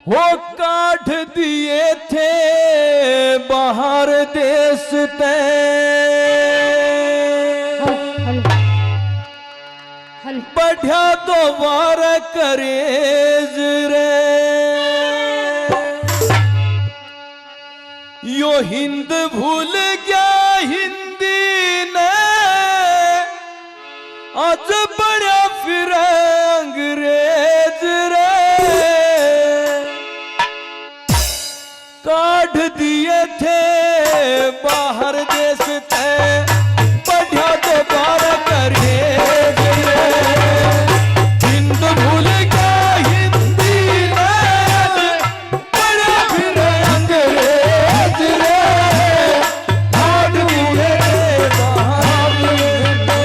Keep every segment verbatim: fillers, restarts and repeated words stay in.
हो काट दिए थे बाहर देश तै, बढ़्या दोबारा करेज रे। यो हिंद भूल गया हिंदी ने, आज बण्या फिरे अंग्रेज रे। काट दिए थे बाहर देश तै, बढ़्या दोबारा करेज रे। हिंद भूल गया हिंदी ने, बढ़्या फिरे अंग्रेज रे। काट दिए थे बाहर देश तै।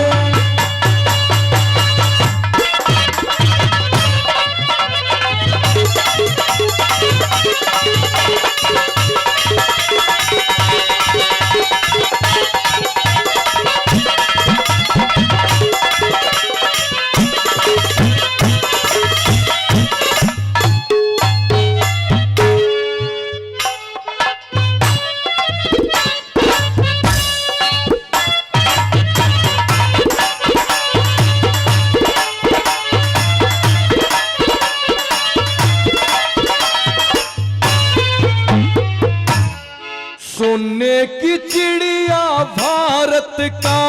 सोने की चिड़िया भारत का,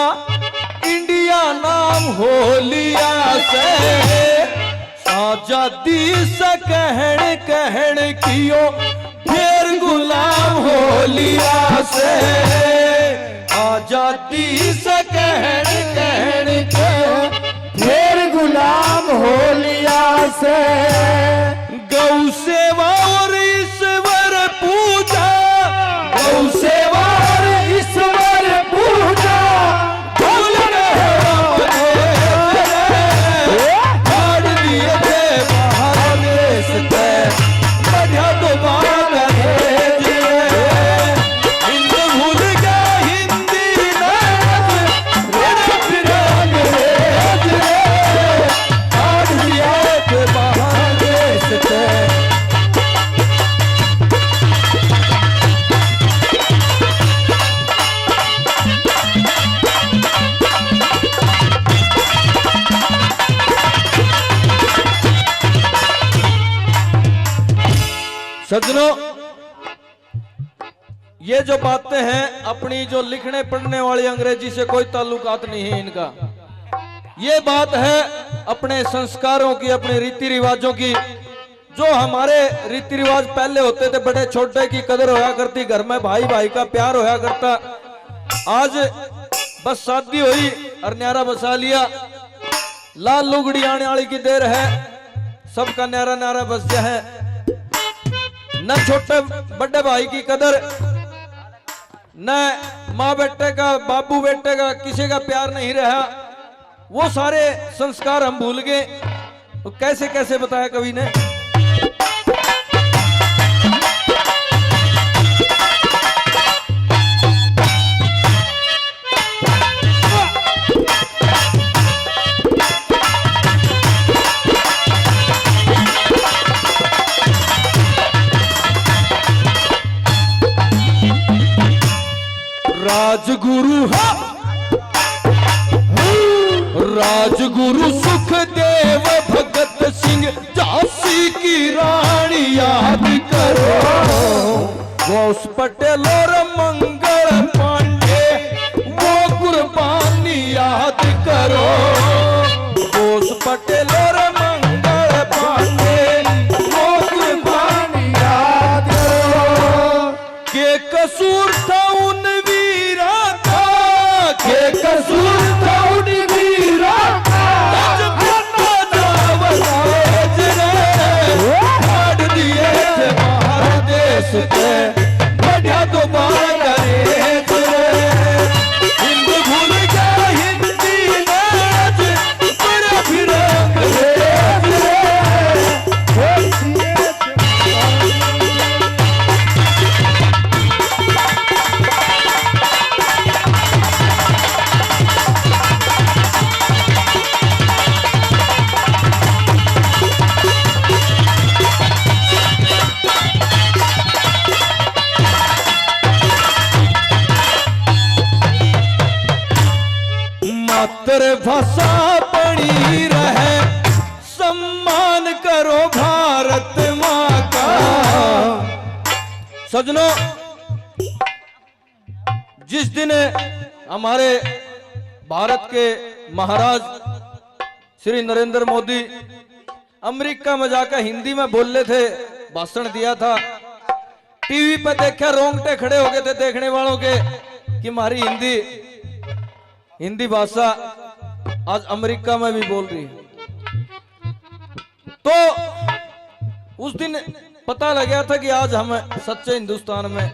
इंडिया नाम हो लिया से। आजादी से कहण कहण कियो, फेर गुलाम हो लिया से। आजादी से कहण कहण कियो, फेर गुलाम हो लिया से। गौ सेवा और ईश्वर पूजा, गौ सेवा और ईश्वर पूजा, भूल गए अपने रे। काट दिए थे बाहर देश तै, बढ़्या दोबारा करेज रे। हिंद भूल गया हिंदी ने, बढ़्या फिरे अंग्रेज रे। काट दिए थे बाहर देश तै। सज्जनों, ये जो बातें हैं, अपनी जो लिखने पढ़ने वाली, अंग्रेजी से कोई ताल्लुकात नहीं है इनका। ये बात है अपने संस्कारों की, अपने रीति रिवाजों की। जो हमारे रीति रिवाज पहले होते थे, बड़े छोटे की कदर होया करती, घर में भाई भाई का प्यार होया करता। आज बस शादी हुई और न्यारा बसा लिया। लाल लुगड़ी आने वाली की देर है, सबका न्यारा न्यारा बस गया है। न छोटे बड़े भाई की कदर, न माँ बेटे का, बाबू बेटे का, किसी का प्यार नहीं रहा। वो सारे संस्कार हम भूल गए। तो कैसे कैसे बताया कवि ने। राजगुरु हा, राजगुरु सुखदेव, भगत सिंह, झांसी की रानी याद करो। बोस पटेल और मंगल पांडे, वो कुर्बानी याद करो। बोस पटेल और मंगल पांडे, वो कुर्बानी याद करो। के कसूर था उन वीरा का, के कसूर था उन वीरा का। आज बन्ना जावता रे, काट दिए थे बाहर देश तै, बढ़्या दोबारा पर भाषा बनी रहे, सम्मान करो भारत माँ का। सजनों, जिस दिन हमारे भारत के महाराज श्री नरेंद्र मोदी अमेरिका में जाकर हिंदी में बोल रहे थे, भाषण दिया था, टीवी पे देखा, रोंगटे खड़े हो गए थे देखने वालों के कि हमारी हिंदी, हिंदी भाषा आज अमेरिका में भी बोल रही है। तो उस दिन पता लग गया था कि आज हम सच्चे हिंदुस्तान में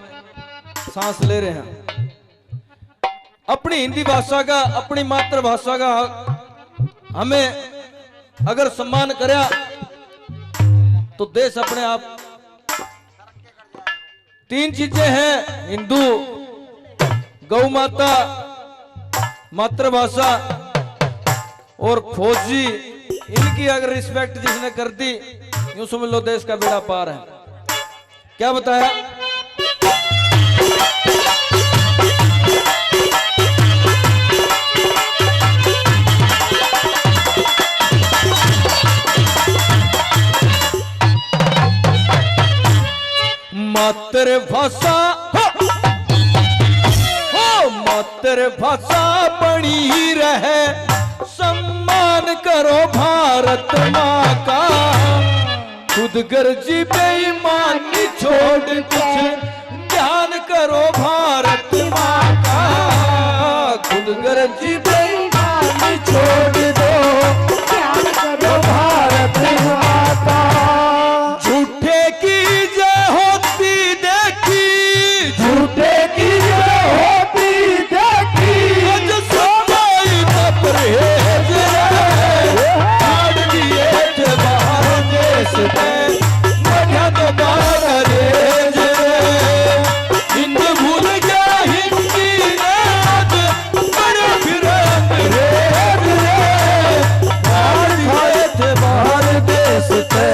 सांस ले रहे हैं। अपनी हिंदी भाषा का, अपनी मातृभाषा का हमें अगर सम्मान करया तो देश अपने आप। तीन चीजें हैं, हिंदू, गौ माता, मातृभाषा और फौजी। इनकी अगर रिस्पेक्ट जिसने कर दी, यूं समझ लो देश का बेड़ा पार है। क्या बताया? मातृभाषा हो, हो, मातृभाषा बनी रहे, सम्मान करो भारत माँ का। खुद गर्जी बेईमानी छोड़, कुछ ज्ञान करो भारत माँ का। खुद गर्जी बेईमानी छोड़ दो, ज्ञान करो भारत माँ का। झूठे की जय होती देखी, झूठे की जय होती देखी। आज सच्चाई का परहेज है, काट दिए थे बाहर देश में, मजा तो बांग्लादेश है। हिंद भूल गया हिंदी ने आज, बड़े फिर अंग्रेज रे, भाड़ खाए थे बाहर देश से।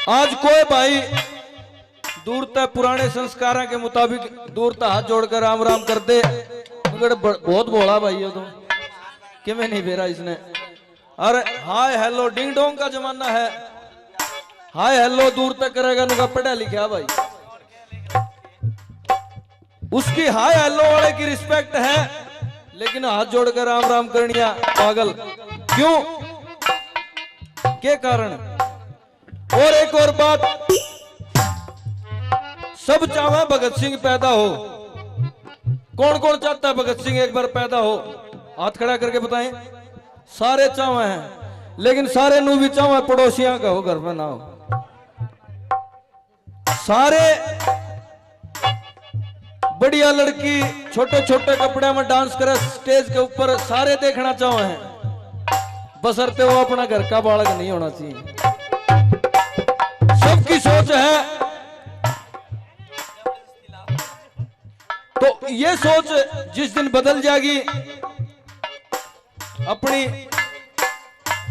आज कोई भाई दूर तक पुराने संस्कारों के मुताबिक दूर तक हाथ जोड़कर राम राम कर दे, मगर ब-, बहुत भोला भाई है तू, किमें नहीं बेरा इसने। अरे हाय हेलो डिंग डोंग का जमाना है, हाय हेलो दूर तक करेगा, नुका पढ़ा लिखा भाई। उसकी हाय हेलो वाले की रिस्पेक्ट है, लेकिन हाथ जोड़कर राम राम करनिया पागल। क्यों, के कारण? और एक और बात, सब चाहवा भगत सिंह पैदा हो। कौन कौन चाहता है भगत सिंह एक बार पैदा हो? हाथ खड़ा करके बताएं। सारे चाहवा हैं, लेकिन सारे नू भी चाहवा पड़ोसियां का हो, घर में ना हो। सारे बढ़िया लड़की छोटे छोटे कपड़े में डांस करे स्टेज के ऊपर, सारे देखना चाहवा हैं, बसरते वो अपना घर का बालक नहीं होना चाहिए। सबकी सोच है, तो ये सोच जिस दिन बदल जाएगी अपनी,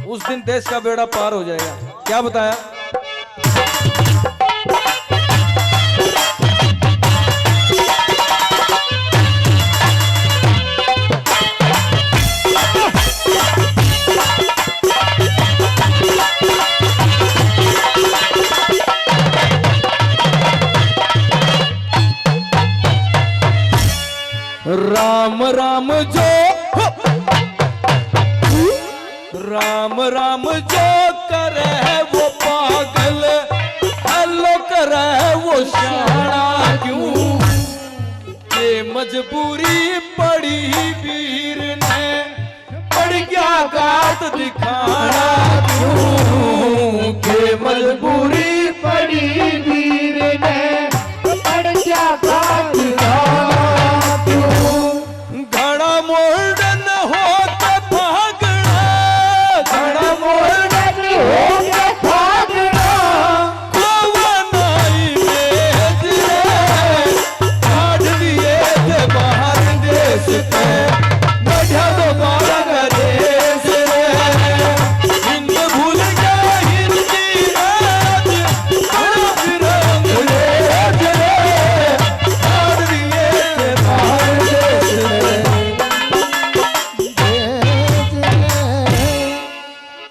उस दिन देश का बेड़ा पार हो जाएगा। क्या बताया? राम राम जो, राम राम जो करे है वो पागल, हेलो करे है वो शाना क्यों? ये मजबूरी पड़ी वीर ने, पड़ गया घात दिखाना क्यों? के मजबूरी पड़ी वीर ने, पड़ गया घात